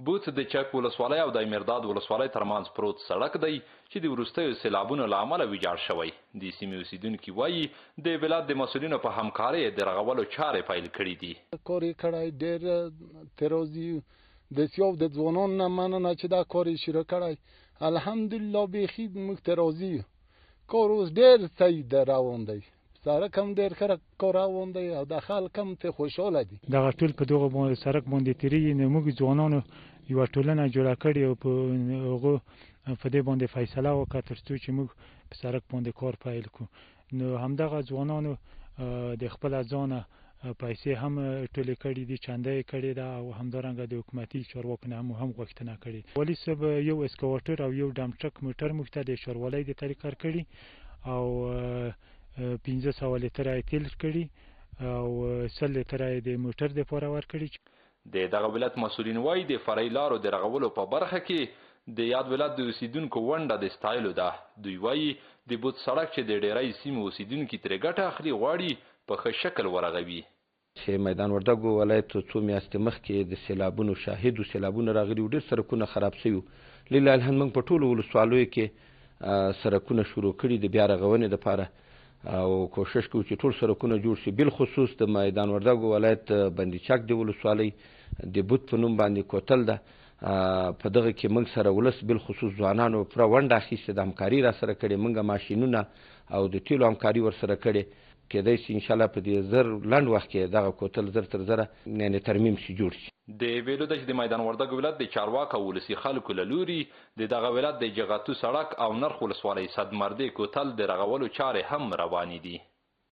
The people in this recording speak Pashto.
بوت د چک ولسوالۍ او دایمیرداد ولسوالۍ ترمنځ پروت سړک دی چې د وروستیو سیلابونو له امله ویجاړ شوی. د سیمې اوسېدونکي وایي د ولایت د مسؤلینو په همکارۍ یې د رغولو چارې پیل کړې دي. کار یې کړی ډېر ترازي د سیاب د ځوانانو نه مننه چې دا کار یې شروع کړی. الحمدلله بیخي موږ ته راضي یو. کار اوس ډېر صحیح روان دی، سړک هم ډېر ښه کار روان دی او د خلک هم ته خوشحاله دي. دغه ټول په دغه سړک باندې تېرېږي. نو موږ ځوانانو یوه ټولنه جوړه کړې او په هغو په دې باندې فیصله وکړه تر څو چې موږ په سړک باندې کار پیل کړو. نو همدغه ځوانانو د خپله ځانه پیسې هم ټولې کړې دي، چنده یې کړې ده او همدارنګه د حکومتي چارواکو نه هم غوښتنه کړې. والي صاحب یو اسکواټر او یو ډمپ ټرک موټر موږ ته د ښاروالۍ د طریق ورکړي او 500 لیتره یې تیل کړي او 100 لیتره یې د موټر دپاره ورکړي. د دغه ولایت مسؤلین وایي د فرعي لارو د رغولو په برخه کې د یاد ولایت د اوسېدونکو ونډه د ستایلو ده. دوی وایي د بوت سړک چې د ډېری سیمو اوسېدونکي ترې ګټه اخلي غواړي په ښه شکل ورغوي. چې میدان وردګو ولایت څو میاشتې مخکې د سیلابونو شاهد و، سیلابونه راغلي وو، ډېر سړکونه خراب شوي وو. لله الحمد موږ په ټولو ولسوالیو کې سړکونه شروع کړي د بیا رغونې دپاره او کوشش کوو چې ټول سړکونه جوړ شي. بالخصوص د میدان وردګو ولایت بندیچک د ولسوالۍ د بوت په نوم باندې کوتل ده، په دغه کې موږ سره ولس بالخصوص ځوانانو پوره ونډه اخیستې ده، همکاري را سره کړې، موږ ماشینونه او د تیلو همکاري ورسره کړې. کېدای شي انشاءالله په دې زر لنډ وخت کې دغه کوتل زر تر زره یعنې ترمیم شي، جوړ شي. د ویلو ده چې د میدان وردګو ولایت د چارواکو او ولسي خلکو له لوري د دغه ولایت د جغتو سړک او نرخ ولسوالۍ صدمردې کوتل د رغولو چارې هم روانې دي.